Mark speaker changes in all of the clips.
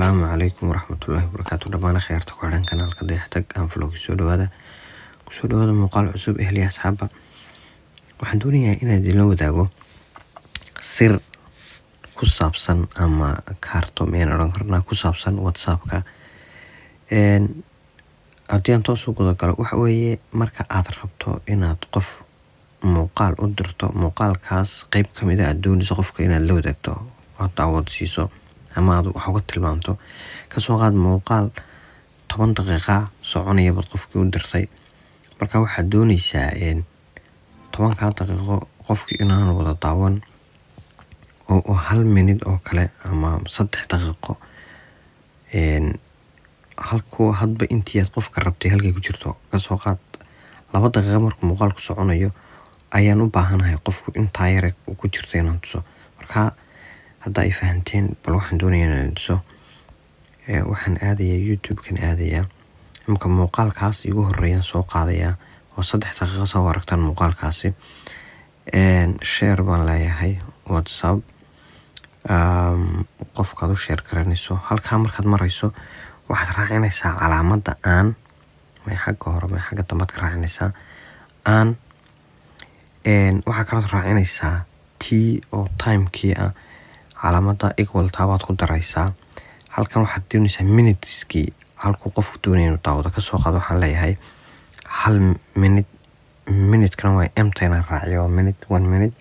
Speaker 1: Asalaamu calaykum waraxmatullaahi wabarakaatu. Dhammaan khayaarta ku xidhan kanaalka Dayaxtag aan vlog, soo dhawaada, kusoo dhawaada muuqaal cusub. Ehliya asxaabba, waxaan doonayaa inaan idinla wadaago sir ku saabsan ama kaarto miyaan odhan karnaa ku saabsan WhatsAppka. Haddii aan toos u guda galo, waxa weeye marka aad rabto inaad qof muuqaal u dirto, muuqaalkaas qeyb ka mid a aad doonayso qofka inaad la wadaagto oo daawad siiso ama aad wax uga tilmaamto. Kasoo qaad muuqaal 10 daqiiqa soconaya baad qofkii u dirtay. Marka waxaad dooneysaa 10-kaa daqiiqo qofkii inaan wada daawan oo hal minute oo kale ama 3 daqiiqo halku hadba intii aad qofka rabtay halkay ku jirto. Kasoo qaad 2 daqiiqo markuu muuqaalku soconayo ayaan u baahanahay qofku intaa yare ku jirto inaan tuso. Marka hadda ay fahanteen, bal waxaan doonayaa inaan tuso. Waxaan aadayaa YouTube-kan aadayaa. Imika muuqaalkaas igu horeeyaan soo qaadayaa oo 3 daqiiqo. Soo aragtaan muuqaalkaasi, share baan leeyahay. WhatsApp qofkaad u share garanayso, halkaa markaad marayso waxaad raacinaysaa calaamadda aan may xagga hore, may xagga dambaad ka raacinaysaa aan. Waxaa kalood raacinaysaa t oo timekii ah, calaamadda equal taabaad ku daraysaa. Halkan waxaad doonaysaa minuteskii halkuu qofku doonaya inuu daawado. Kasoo qaado waxaan leeyahay hal minute. Minutekana waa m-ta inaan raaciyo, waa minute, one minute.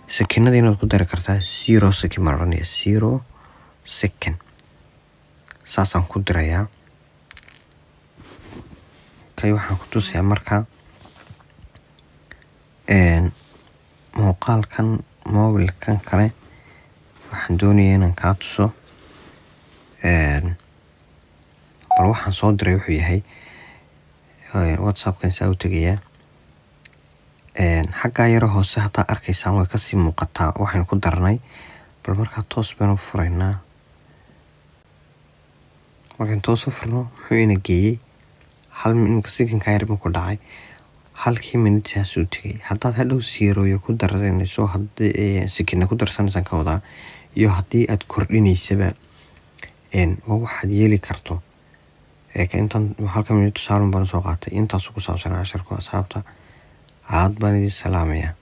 Speaker 1: Sekinada inaad ku dari kartaa, 0 second baan odhanaya, 0 second saasaan ku dirayaa. Kay waxaan ku tusayaa marka muuqaalkan mobilkan kale waxaan doonayaa inaan kaa tuso. Bal waxaan soo diray wuxuu yahay. WhatsAppkan saa u tegayaa. Xaggaa yaro hoose haddaa arkaysaan, way kasii muuqataa waxaynu ku darnay. Bal markaa toos baynu furaynaa. Markaan toos u furno, muxuu ina geeyey? Hal imika secondka yar ku dhacay, halkii minute saasuu tegay. Haddaad hadhow zeroyo ku darsanayso, haddii secondna ku darsanaysaan ka wadaa, iyo haddii aad kordhinaysaba, waa waxaad yeeli karto. Intan halka minute tusaalun baan usoo qaatay. Intaasu ku saabsan casharku. Asxaabta, aad baan idin salaamayaa.